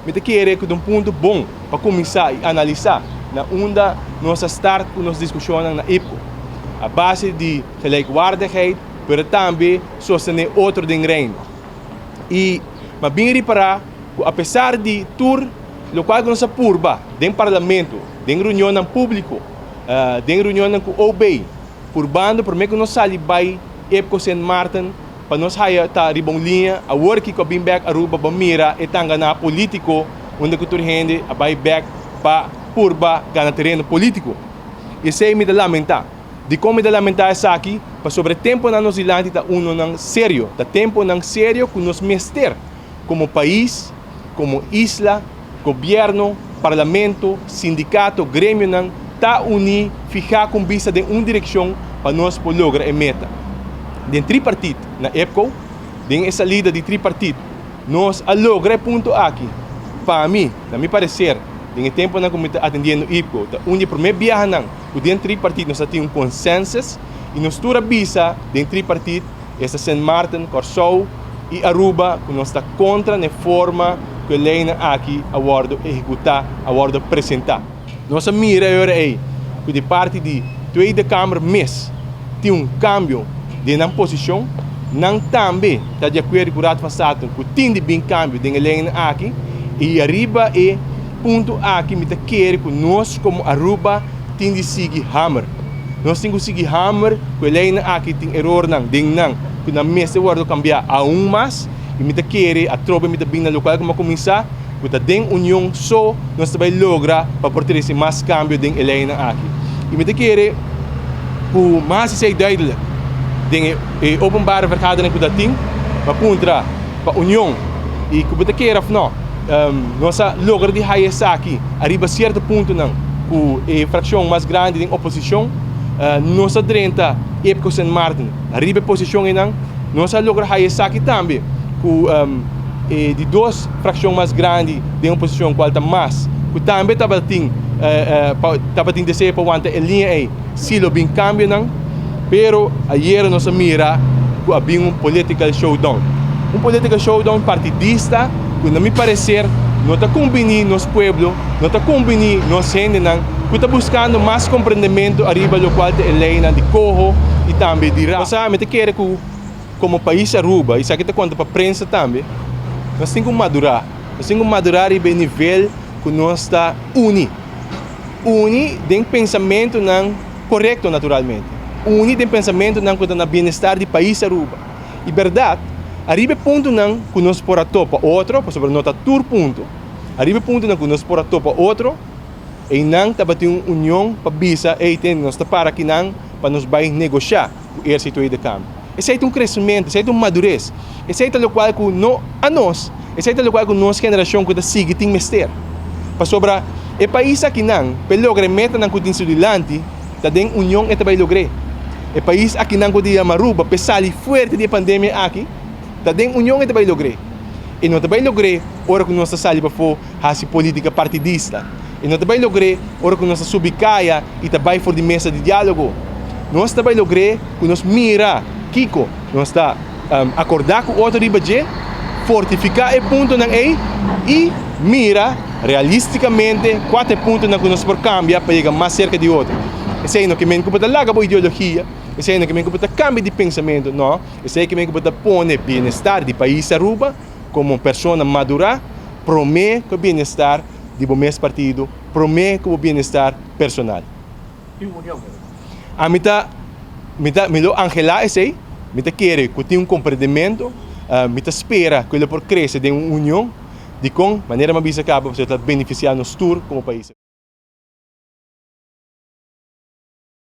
Mi ta kere ku ta un punto bon pa kuminsá i analisá na unda nos a start ku nos diskushonnan na IPKO, a base di gelijkwaardigheid pero tambe sostené otro den Reino. I m'a bin ripará ku apesar di tur lokual ku nos a purba den Parlamento, den reunionnan públiko, den reunionnan ku OB, purbando promé ku nos sali bai IPKO Sint Maarten, Pa nos haya ta riba un liña, awor ki ku a bin bek Aruba bo mira e tangana politico unda ku tur hende a bai bek pa purba gana tereno politico. Y esey mi ta lamenta. Dicon mi ta lamenta esaki? Pasobra e temponan nos dilanti ta unonan serio, ta temponan serio ku nos mester como pais, como isla, gobierno, parlamento, sindicato, gremionan ta uni fiha con bista den un direccion pa nos por logra e meta. Den tripartit na EPCO, den e salida di tripartit, nos a logra e punto aki. Pa mi, na mi parecer, den e temponan cu mi ta atendiendo EPCO, ta un di e prome biahanan cu den tripartit nos a tin un consensus y nos tur a bisa den tripartit, Esta Sint Maarten, Kòrsou i Aruba ku nos ta kontra n'e forma ku e leinan aki a wòrdu ehekutá, a wòrdu presentá. Nos a mira e ora ei ku di parti di Tweede Kamer mes tin un kambio den nan posishon. Nan tambe ta di akuerdo ku Raad van State ku tin di bin kambio den e leinan aki i ariba e punto aki mi ta kere ku nos komo Aruba tin di sigui hamer. Nos tin ku sigui hamer ku e leinan aki tin erornan den nan ku nan mester wòrdu kambiá aun mas i mi ta kere atrobe mi ta bin na lokual ku mi a kuminsá ku ta den union so nos ta bai logra pa por trese mas kambio den e leinan aki i mi ta kere ku mas esei duidelik den e openbare vergadering ku ta tin pa puntra pa union i ku bo ta kere òf no nos a logra di haya esaki ariba sierto puntonan ku e frakshon mas grandi den oposishon nos a drenta Epco Sint Maarten ariba e posishon einan nos a logra haya esaki tambe ku e di dos frakshon mas grandi den oposishon kual ta mas ku tambe tabatin tabatin deseo pa wanta e liña ei si lo bin kambionan pero ayera nos a mira ku a bin un political showdown un political showdown partidista ku na mi pareser no ta kumbini nos pueblo no ta kumbini nos hendenan ku ta buskando mas komprendementu ariba lokual ta e leinan di koho i tambe di rap. Pasá mi ta kere ku komo pais Aruba, esaki ta konta pa prensa tambe, nos tin ku madurá, nos tin ku madurá riba e nivel ku nos ta uni. Uni den pensamentunan korekto naturalmente. Uni den pensamentunan ku ta na bienestar di pais Aruba. I bèrdat, ariba e puntonan ku nos por a topa otro, pasobra no ta tur punto, ariba e puntonan ku nos por a topa otro, einan tabatin un union pa bisa, ey tende, nos ta para akinan pa nos bai negoshá ku Eerste i Tweede Kamer. Esei ta un kresementu, esei ta un madures, esei ta lokual ku no anos, esei ta lokual ku nos generashon ku ta sigui tin mester. Pasobra e pais akinan pa e logra e metanan ku tin su dilanti, ta den union e ta bai logr'é. E pais akinan ku ta yama Aruba pa e sali fuerte di e pandemia aki, ta den union e ta bai logr'é. E no ta bai logr'é ora ku nos ta sali pafó hasi politica partidista. E no ta bai logr'é ora ku nos ta subi kaya i ta bai for di mesa di diálogo. Nos ta bai logr'é ku nos mira kiko nos ta akordá ku otro riba dje, fortifiká e puntonan ei i mira realistikamente kua ta e puntonan ku nos por kambia pa yega mas serka di otro. Esei no ke men ku bo ta laga bo ideologia, esei no ke men ku bo ta kambia di pensamentu, no, esei ke men ku bo ta pone bienestar di pais Aruba komo persona madurá promé ku e bienestar di bo mes partido, promé ku bo bienestar personal. Tin union. Ami ta, mi ta, mi lo anhelá esei, mi ta kere ku tin un komprendementu, mi ta spera ku e lo por krese den un union, dikon, manera mi a bisa kaba, pasobra ta benefisiá nos tur komo pais.